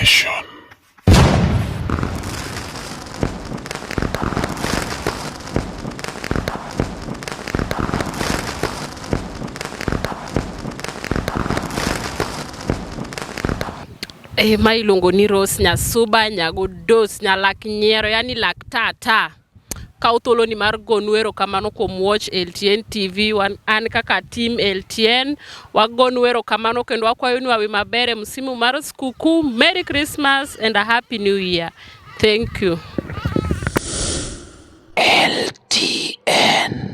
Nation. Eh, ma iluongo ni Rose Nyasuba Nyagodos Nyalak Nyiero, yani lak tata. Kaw thuoloni mar gonu erokamano kuom watch LTN TV. Wan, an kaka team LTN wagonu erokamano kendo wakwayonu hawi maber e msimu mar skuku. Merry Christmas and a Happy New Year. Thank you. LTN.